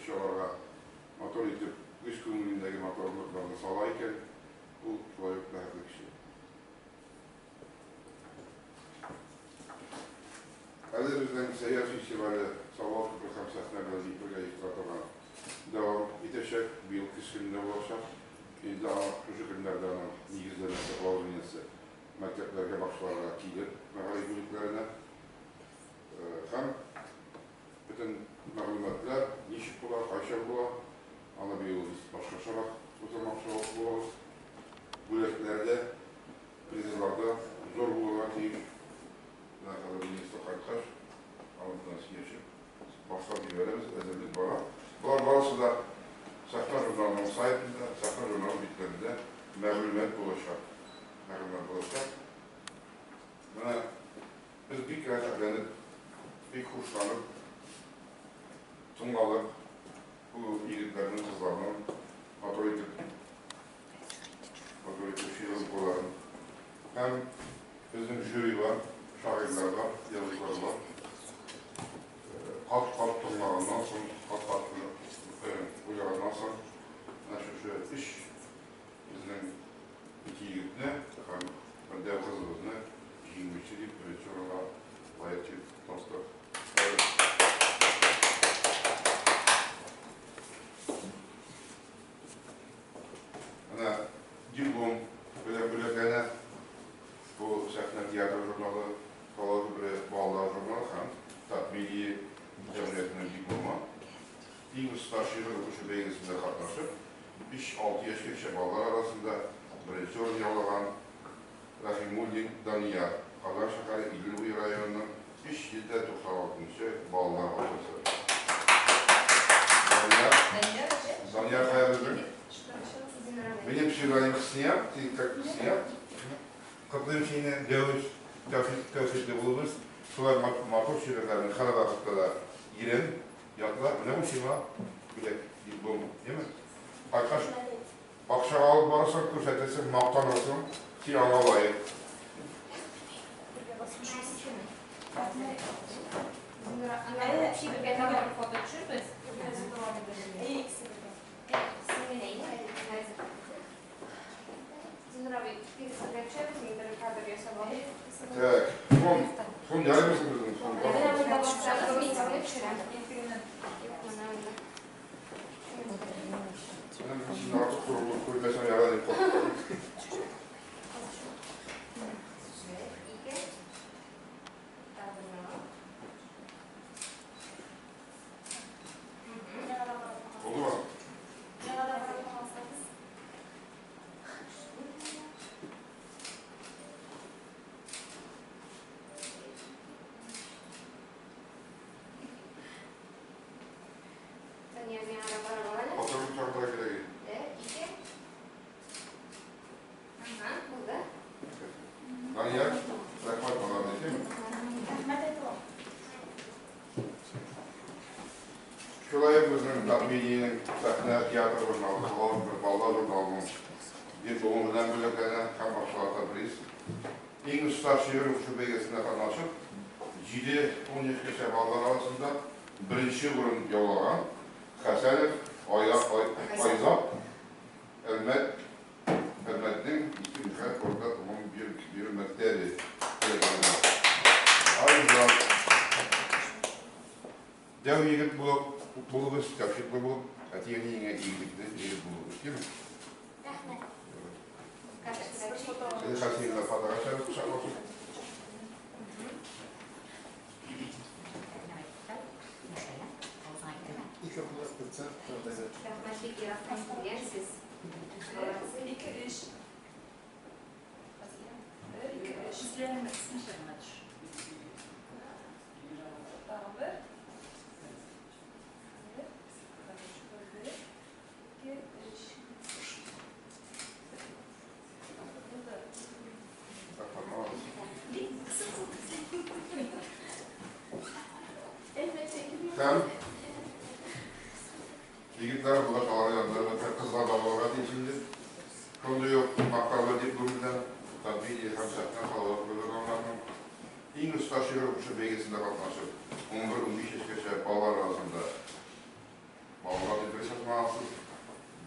кеше аларга матур итеп үз күңелендәге матурлыкларны сала икән, ул шулай ук бәхетле кеше. Әле безнең Сәйяр фестивале Салават күпере һәм сәхнә белән бик бергә оештыра торган дәвам итәчәк. Быел көз көнендә булачак. Инде шушы көннәрдә аның нигезләмәсе, положениесе мәктәпләргә, бакчаларга килер, мәгариф бүлекләренә. Һәм бөтен мәгълүматлар ничек була, кайчан була, аны быел без башкачарак уздырмакчы булабыз. Бүләкләр дә, призлар да зур булырга тиеш. Менә хәзер министр кайткач, аның белән сөйләшеп, башлап җибәрәбез, әзерлек бара. Болар барысы да Сәхнә журналының сайтында, Сәхнә журналы битләрендә мәгълүмат булачак. Мәгълүмат булачак. Менә без бик рәхәтләнеп, бик хушланып тыңладык бу егетләрнең, кызларның матур итеп, матур итеп шигырь укуларын. Һәм безнең жюри бар, шагыйрьләр бар, язучылар бар. Кат-кат тыңлаганнан соң, кат-кат уйлаганнан соң, менә шушы өч безнең ике егетне һәм бер дәү кызыбызны җиңүче дип беренче урынга лаек дип таптык. Менә диплом белән бүләкләнә. Бу Сәхнә театр журналы, Салават күпере балалар журналы һәм Татмедиа җәмгыятенең дипломы. Иң оста шигырь укучы бәйгесендә катнашып, 5-6 яшькәчә балалар арасында беренче урын яулаган Рәхимуллин Данияр, Казан шәһәре Идел буе районының 396 нчы балалар бакчасы. Данияр, Данияр кая безнең? Минем псевдоним Хсния, син как Хсния? Котлыйм сине, дәвис, тәүфыйклы булыгыз. Шулай матур шигырьләрне һәрвакытта да өйрән, ятла. Менә бу сиңа бүләк, диплом, яме? Кайткач, бакчага алып барырсың, күрсәтерсең, мактанырсың, син аңа лаек. Фото төшербез. Так, фон, фон ярыймысың безнең фон? Менә син артык горурлык күрмәсәң ярар дип куркам. Булдымы? Фотоны чакырырга кирәк иде. Данияр, рәхмәт аларны әйтәм. Шулай ук безнең Татмедианың сәхнә театр журналы, Салават бер балалар журналының дипломы белән бүләкләнә һәм акчалата приз. Иң оста шигырь укучы бәйгесендә катнашып, 7-10 яшькәчә балалар арасында беренче урын яулаган Хәсәнов Айзат Әлмәт Әлмәтнең Иске Михаил урта гомум бирү мәктәбе бүләкләнә. Айзат Дәү егет булып, булып үс, тәүфыйклы булып, әти-әниеңә игелекле егет булып үс, яме? Рәхмәт. Сине Хәсиевна фотога төшереп кочакласын. Ике куллап тотса, Рәхмәт, бик ерактан килгәнсез. Молодцы. Ике, өч. Бер, ике, өч. Тагын бер. Бер, бер, ике, өч. Булды. Рәхмәт, молодец. Һәм егетләр булгач, алар янында әлбәттә кызлар да булырга тиеш инде. Шундый ук мактаулы диплом белән Татмедиа һәм Сәхнә Салават журналларының иң оста шигырь укучы бәйгесендә катнашып, 11-15 яшькәчә балалар арасында Балалар дип беренче атмагансыз.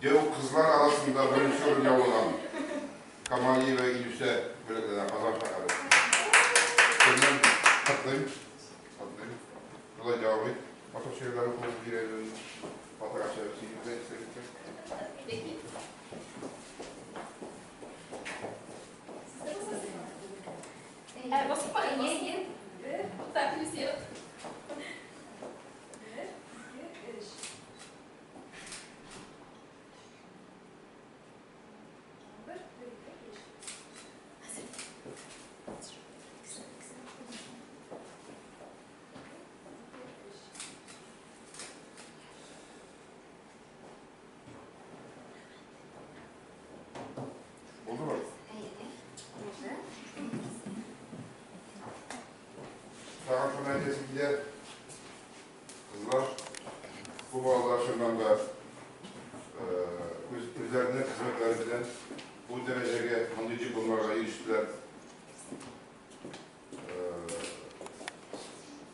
Дәү кызлар арасында беренче урын яулаган Камалиева Илүсә бүләкләнә, Казан шәһәре. Сезнең котлыйм. Котлыйм. Шулай дәвам ит. Матур шигырьләр укуын өйрәнүен, батырача сөйләүдә истәлеккә. Сез дә басасызмы? Әйе. Басып Әйе, бас. әйе. Бер, Так, Люсия. бер, ике, өч. Бер, бер, ике, өч. Ике, өч. Булдымы? Әйе. Булды. Тагын шуны әйтәсем килә. Кызлар, бу балалар чыннан да үз үзләренең хезмәтләре белән бу дәрәҗәгә, мондый дипломнарга ирештеләр.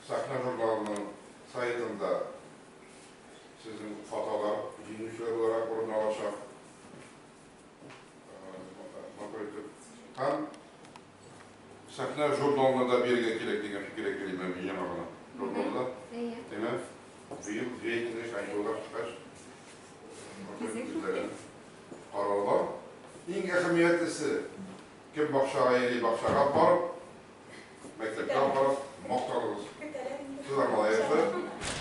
Сәхнә журналының сайтында сезнең фотолар җиңүчеләр буларак урын алачак. Матур итеп. Һәм Сәхнә журналына да бирергә кирәк дигән фикергә килдем мин яңа гына. Журналда, Әйе. димәк, быел җәй көне каникулга чыккач, Безнең үзләрен карарга. Иң әһәмиятлесе, кем бакчага йөри, бакчага барып, мәктәпкә барып, мактаныгыз. Сез аңа лаеклы.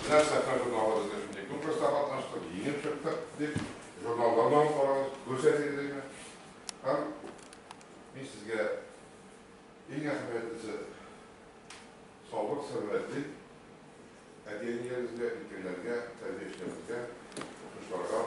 Менә Сәхнә журналы безгә шундый конкурста катнаштык, җиңеп чыктык дип, журналларны алып карагыз, күрсәтегез димәк. Һәм мин сезгә иң әһәмиятлесе саулык, сәламәтлек, әти-әниләрегезгә, өлкәннәргә, тәрбиячеләрегезгә, укытучыларга.